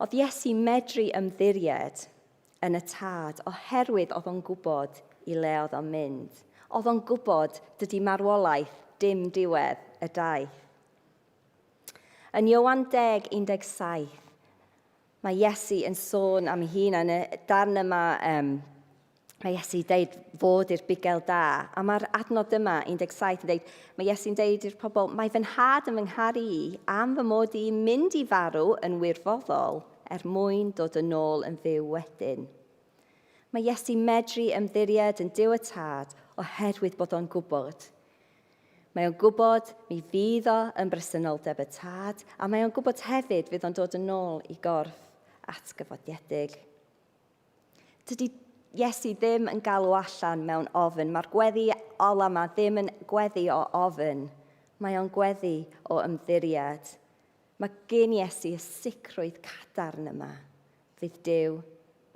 Speaker 4: Oedd Iesu medru ymddiried yn y Tad oherwydd oedd o'n gwybod i le oedd o'n mynd. Oedd o'n gwybod dydy marwolaeth dim diwedd y daith. Yn Ioan 10, 17, mae Iesu yn sôn am ei hun yn y darn yma um, mae Iesu deud fod i'r bugail da. A mae'r adnod yma, 17, yn deud, mae Iesu'n deud i'r pobl, mae fy nhad yn fy ngharu i am fy mod i'n mynd i farw yn wirfoddol er mwyn dod yn ôl yn fyw wedyn. Mae Iesu medru ymddiried yn Duw y Tad oherwydd bod o'n gwybod. Mae o'n gwybod mi fydd o yn bresenoldeb y Tad, a mae o'n gwybod hefyd fydd o'n dod yn ôl i gorff atgyfodiedig. Dydy Iesu ddim yn galw allan mewn ofn. Mae'r gweddi ola yma ddim yn gweddi o ofn. Mae o'n gweddi o ymddiried. Mae gen Iesu y sicrwydd cadarn yma. Fydd Duw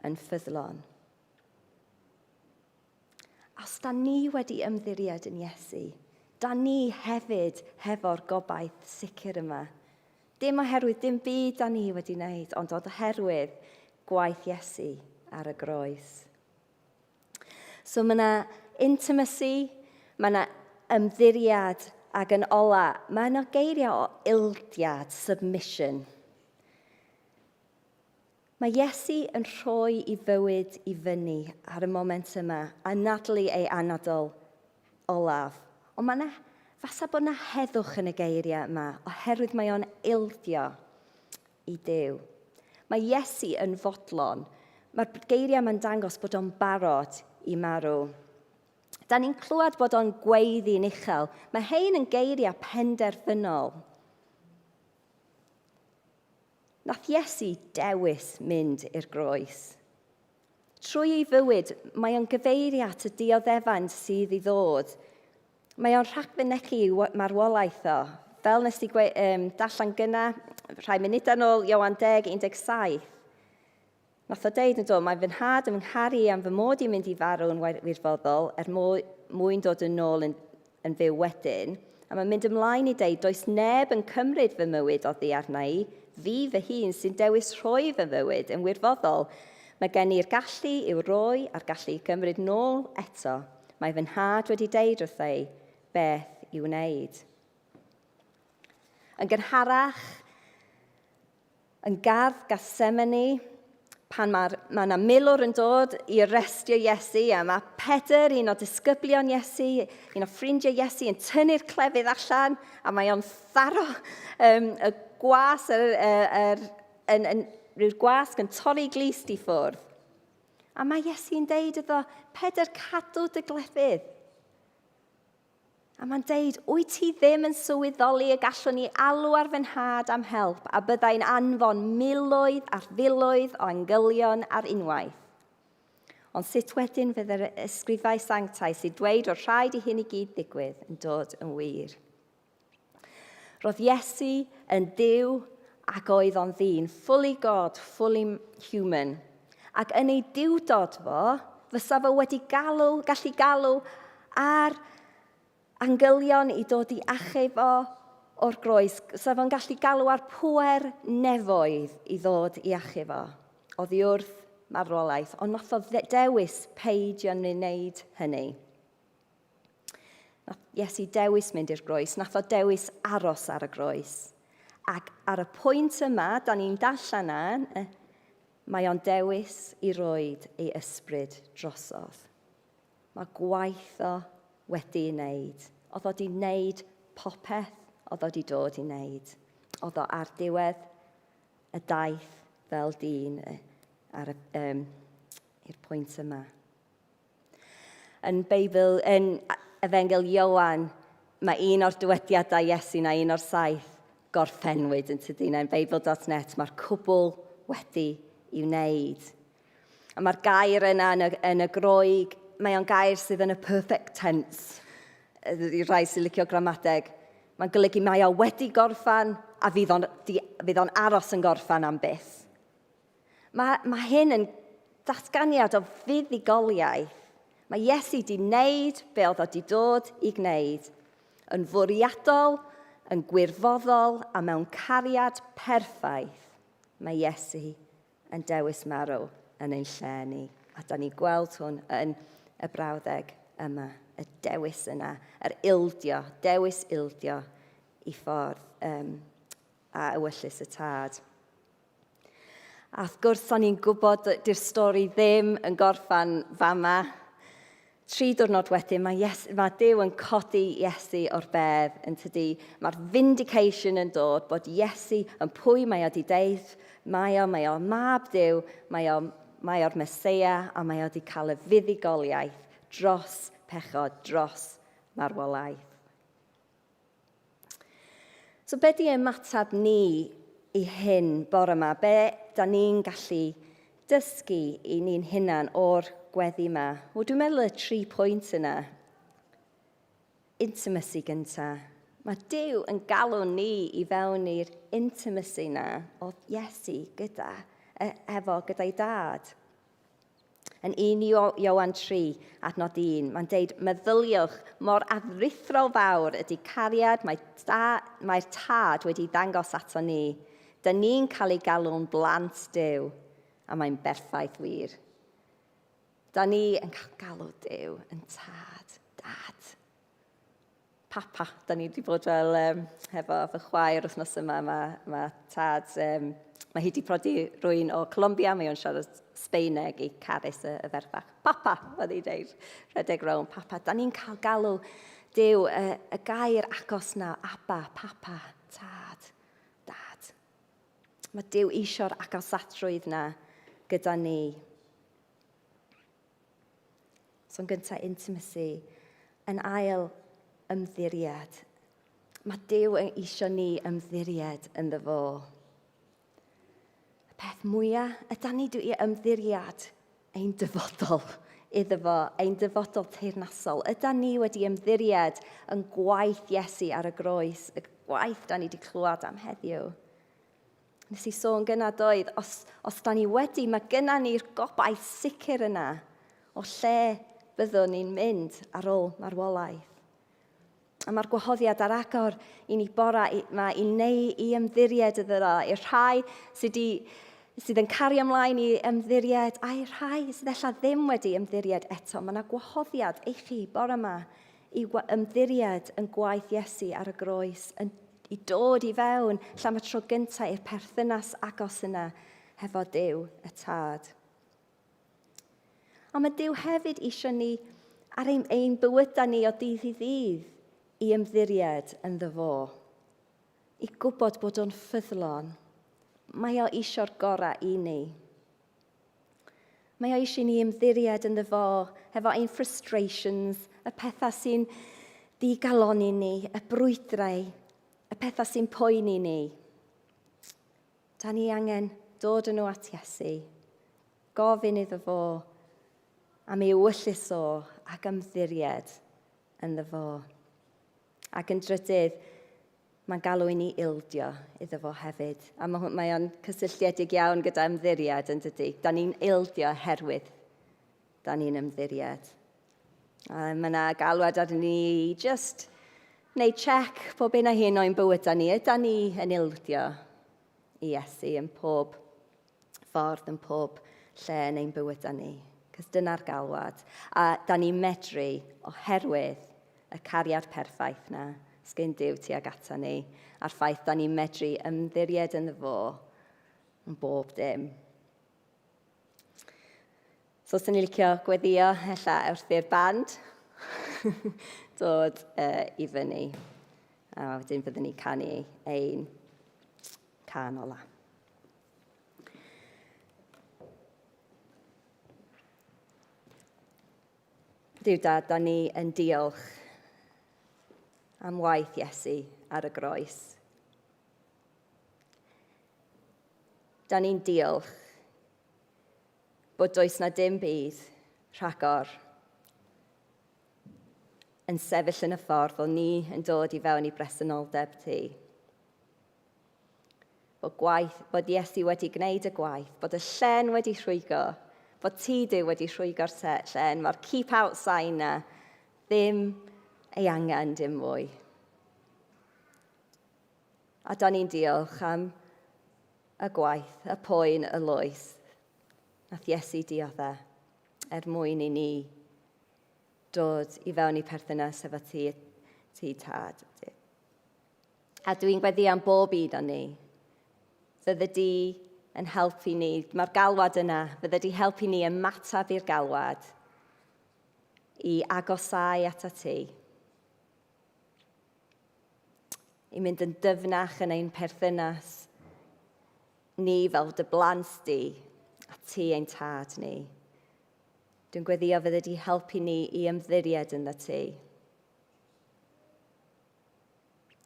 Speaker 4: yn ffyddlon. Os da ni wedi ymddiried yn Iesu, da ni hefyd hefo'r gobaith sicr yma. Dim oherwydd dim byd da ni wedi wneud, ond oherwydd gwaith Iesu ar y groes. So mae yna intimacy, mae yna ymddiriad, ac yn ola, mae yna geiriau o ildiad, submission. Mae Iesu yn rhoi i fywyd i fyny ar y moment yma, anadlu ei anadl olaf. Ond mae yna, fasa bod yna heddwch yn y geiriau yma, oherwydd mae o'n ildio i Duw. Mae Iesu yn fodlon. Mae'r geiriau yma'n dangos bod o'n barod i marw. Da ni'n clywed bod o'n gweiddi'n uchel. Mae hein yn geiriau penderfynol. Nath Iesu dewis mynd i'r groes. Trwy ei fywyd, mae o'n gyfeirio at y dioddefaint sydd i ddod. Mae o'n rhagfynegi marwolaeth o. Fel nes i gwe, um, darllen gyna, rhai munudau nôl, Ioan 10, 17. Nath o deud yn do, mae fy nhad yn fy ngharu am fy mod i'n mynd i farw yn wirfoddol er mwyn dod yn ôl yn, yn fyw wedyn. A mae'n mynd ymlaen i deud, does neb yn cymryd fy mywyd oddi arna i, fi fy hun sy'n dewis rhoi fy mywyd yn wirfoddol. Mae gen i'r gallu i'w roi a'r gallu i gymryd nôl eto. Mae fy nhad wedi deud wrtha i beth i'w wneud. Yn gynharach, Yn gardd Gethsemane, pan mae'r, mae yna milwr yn dod i arestio Iesu, a mae Pedr, un o disgyblion Iesu, un o ffrindiau Iesu, yn tynnu'r clefydd allan, a mae o'n tharo um, y gwas, yr, yr, yr, yn, yn, rhyw'r gwasg yn torri glist i ffwrdd. A mae Iesu'n deud iddo, Pedr, cadw dy glefydd. A mae'n deud, wyt ti ddim yn sylweddoli y gallwn ni alw ar fy nhad am help a byddai'n anfon miloedd ar filoedd o angylion ar unwaith? Ond sut wedyn fydd yr ysgrifau sanctaidd sy'n dweud o'r rhaid i hyn i gyd ddigwydd yn dod yn wir? Roedd Iesu yn Duw ac oedd o'n ddyn, fully God, fully human. Ac yn ei duwdod fo, fysa fo wedi galw, gallu galw ar angylion i dod i achub o o'r groes. Fysa fo'n gallu galw ar pwer nefoedd i ddod i achub o oddi wrth marwolaeth. Ond nath o dewis peidio wneud hynny. Nath Iesu dewis mynd i'r groes, nath o dewis aros ar y groes. Ac ar y pwynt yma, da ni'n darllen na, mae o'n dewis i roed ei ysbryd drosodd. Mae gwaith o wedi ei wneud. Oedd o wedi wneud popeth oedd o wedi dod i wneud. Oedd o ar diwedd y daith fel dyn ar y, um, i'r pwynt yma. Yn Beibl, yn Efengyl Ioan, mae un o'r dywediadau Iesu na un o'r saith gorffenwyd yn tydi. Yn Beibl.net mae'r cwbl wedi i wneud. A mae'r gair yna yn y, yn y Groeg, mae o'n gair sydd yn y perfect tense. I rai sy'n licio gramadeg. Mae'n golygu mae o wedi gorffan a fydd o'n, fydd o'n aros yn gorffan am byth. Mae, mae hyn yn datganiad o fuddugoliaeth. Mae Iesu di wneud be oedd o di dod i gwneud. Yn fwriadol, yn gwirfoddol a mewn cariad perffaith, mae Iesu yn dewis marw yn ein lle ni. A da ni'n gweld hwn yn y brawddeg yma, y dewis yna, yr ildio, dewis ildio i ffordd um, a ewyllys y tad. A wrth gwrs, o'n i'n gwybod di'r stori ddim yn gorffan fama. Tri diwrnod wedyn, mae, yes, mae Duw yn codi Iesu o'r bedd yn tydi. Mae'r vindication yn dod bod Iesu yn pwy mae o di deud. Mae o, mae o mab Duw, mae o, mae o'r Meseia a mae o di cael y fuddugoliaeth dros pechod, dros marwolaeth. So be di ymateb ni i hyn bore yma? Be da ni'n gallu dysgu i ni'n hunan o'r gweddi yma? Wel, dwi'n meddwl y tri pwynt yna. Intimacy gynta. Mae Duw yn galw ni i fewn i'r intimacy na o Iesu gyda, e, efo gyda'i dad. Yn 1 Ioan 3, adnod 1, mae'n deud, meddyliwch mor aruthrol fawr ydy cariad mae da, mae'r tad wedi ddangos ato ni. Dyn ni'n cael ei galw'n blant Duw, a mae'n berffaith wir. Da ni yn cael galw Duw yn tad, dad. Papa. Da ni wedi bod fel um, hefo fy chwaer wythnos yma. Mae, mae tad, um, mae hi wedi prodi rwy'n o Colombia, mae o'n siarad Sbeineg i Carys y, y ferch bach. Papa, oedd hi'n deud, rhedeg rown, papa. Da ni'n cael galw Duw, y, y gair agos na, Abba, papa, tad, dad. Mae Duw eisiau'r agosatrwydd na gyda ni. So yn gyntaf, intimacy. Yn ail, ymddiried. Mae Duw yn eisiau ni ymddiried ynddo fo. Y peth mwyaf, ydy ni dwi ymddiried ein dyfodol iddo fo, ein dyfodol teyrnasol. Ydy ni wedi ymddiried yn gwaith Iesu ar y groes, y gwaith da ni wedi clywed am heddiw. Nes i sôn gyna doedd, os, os da ni wedi, mae gyna ni'r gobaith sicr yna o lle byddwn ni'n mynd ar ôl marwolaeth. A mae'r gwahoddiad ar agor i ni bora yma i neu i ymddiried iddo fo, i'r rhai sydd, di, sydd yn cario ymlaen i ymddiried, a'i rhai sydd ella ddim wedi ymddiried eto. Mae yna gwahoddiad i chi bore yma i ymddiried yn gwaith Iesu ar y groes, yn i dod i fewn lle am y tro gyntaf i'r perthynas agos yna hefo Duw y Tad. Ond mae Duw hefyd eisiau ni ar ein, ein bywydau ni o dydd i ddydd i ymddiried ynddo fo. I gwybod bod o'n ffyddlon. Mae o eisiau'r gorau i ni. Mae o eisiau ni ymddiried ynddo fo, hefo ein frustrations, y pethau sy'n digalonni ni, y brwydrau, y pethau sy'n poeni ni. Da ni angen dod yn nhw at Iesu, gofyn iddo fo am ei ewyllys o ac ymddiried ynddo fo. Ac yn drydydd, mae'n galw i ni ildio iddo fo hefyd. A mae, mae o'n cysylltiedig iawn gyda ymddiried yn dydy. Da ni'n ildio herwydd da ni'n ymddiried. A mae yna galwad ar ni i just wneud check pob un a hyn o'n bywydau ni. Yda ni yn ildio i Iesu yn pob ffordd, yn pob lle yn ein bywydau ni. Cos dyna'r galwad. A da ni'n medru oherwydd y cariad perffaith na sgyn Duw tuag ata ni, a'r ffaith da ni'n medru ymddiried ynddo fo yn bob dim. So, os ni'n licio gweddio, ella wrth i'r band dod uh, i fyny. A wedyn byddwn ni'n canu ein can ola. Duw dad, da ni yn diolch am waith Iesu ar y groes. Da ni'n diolch bod does na dim byd rhagor yn sefyll yn y ffordd o ni yn dod i fewn i bresenoldeb ti. Bod gwaith, bod Iesu wedi gwneud y gwaith, bod y llen wedi rhwygo, bod ti Duw wedi rhwygo'r llen, mae'r keep out sign na ddim ei angen dim mwy. A da ni'n diolch am y gwaith, y poen, y loes. Nath Iesu diodde er mwyn i ni dod i fewn i perthynas efo ti, ti tad. A dwi'n gweddi am bob un o'n ni. Fydde di yn helpu ni, mae'r galwad yna, fydde di helpu ni ymateb i'r galwad i agosau ata ti. I mynd yn dyfnach yn ein perthynas ni fel dy blant di a ti ein tad ni. Dwi'n gweddio fydde di helpu ni i ymddiried ynddo ti.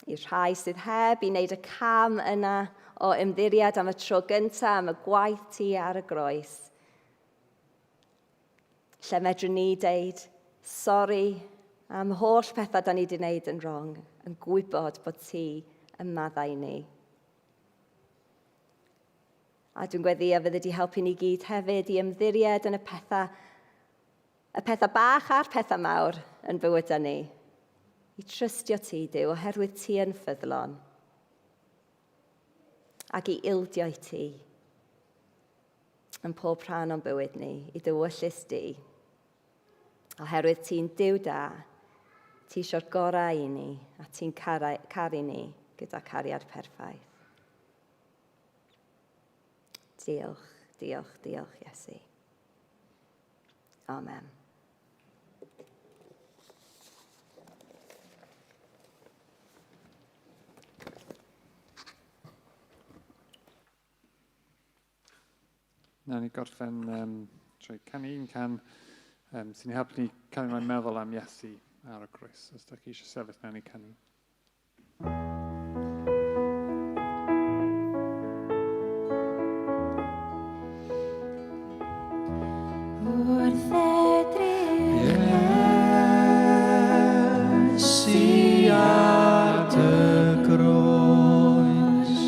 Speaker 4: I'r rhai sydd heb i wneud y cam yna o ymddiried am y tro gyntaf, am y gwaith ti ar y groes. Lle medrwn ni deud, sori, Am holl pethau da ni wedi wneud yn wrong, yn gwybod bod ti yn maddau ni. A dwi'n gweddio fyddi di helpu ni gyd hefyd i ymddiried yn y pethau, y pethau bach a'r pethau mawr yn bywydau ni. I trystio ti, Duw, oherwydd ti yn ffyddlon. Ac i ildio i ti yn pob rhan o'n bywyd ni, i dy wyllys di. Oherwydd ti'n Duw da, ti eisiau'r gorau i ni, a ti'n caru, caru ni gyda cariad perffaith. Diolch, diolch, diolch, Iesu. Amen.
Speaker 1: Nawn ni gorffen um, trwy canu un can um, sy'n helpu ni cael ei meddwl am Iesu ar y groes. Os ydych chi eisiau sefyll, nawn ni canu.
Speaker 5: Wrth edrych Iesu ar dy groes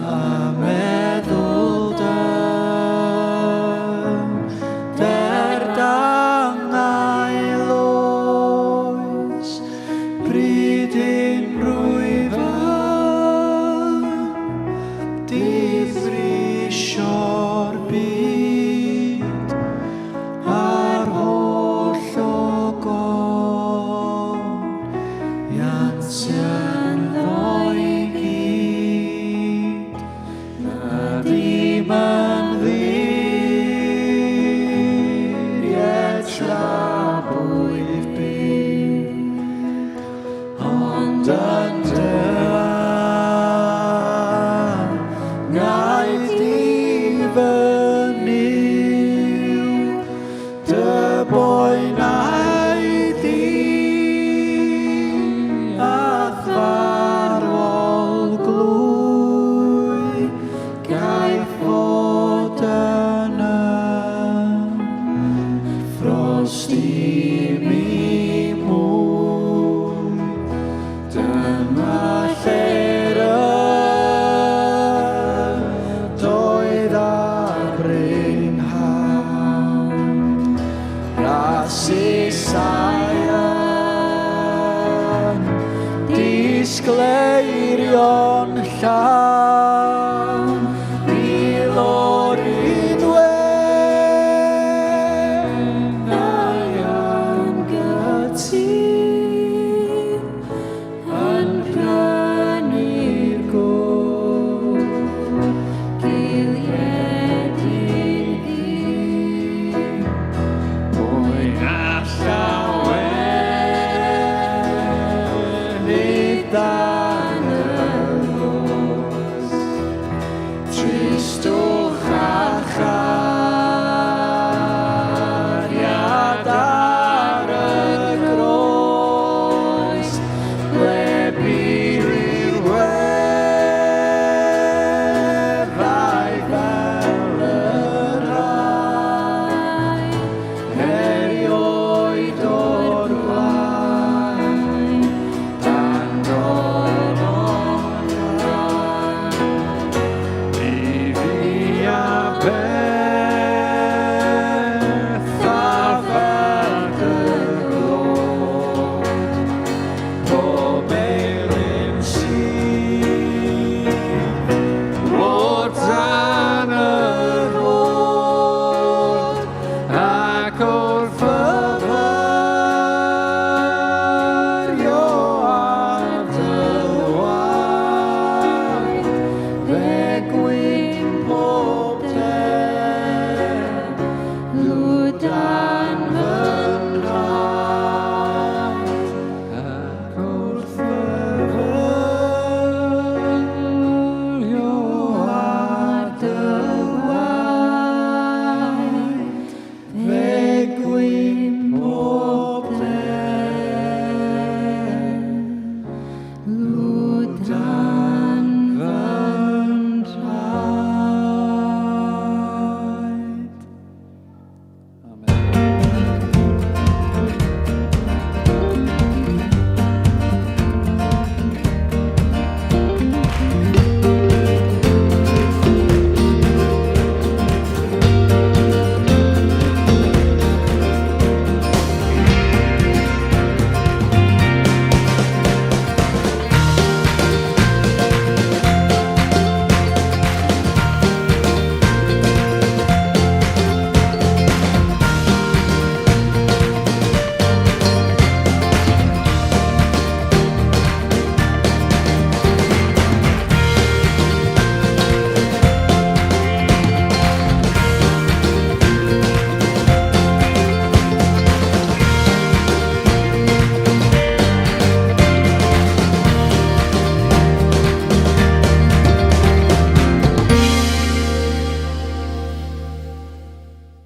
Speaker 5: A meddwl dyfnder dangau oes, Pryd unrhyw fan difrisio'r byd a'r holl ogoniant sy'n i gyd, na dim yn ddiried tra bwyf byw, ond yn dy angau di fy Nuw, dy boenau di a'th farwol glwy gaiff fod yn ymffrost i mi mwy. Dyma lle'r ydoedd a brynhawn, Rasisau yn disgleirio'n llawn, mil o'r un wenau yn gytûn, yn prynu'r gŵr giliedig ddu.
Speaker 3: Pwy na llawenydd dan y nos, Tristwch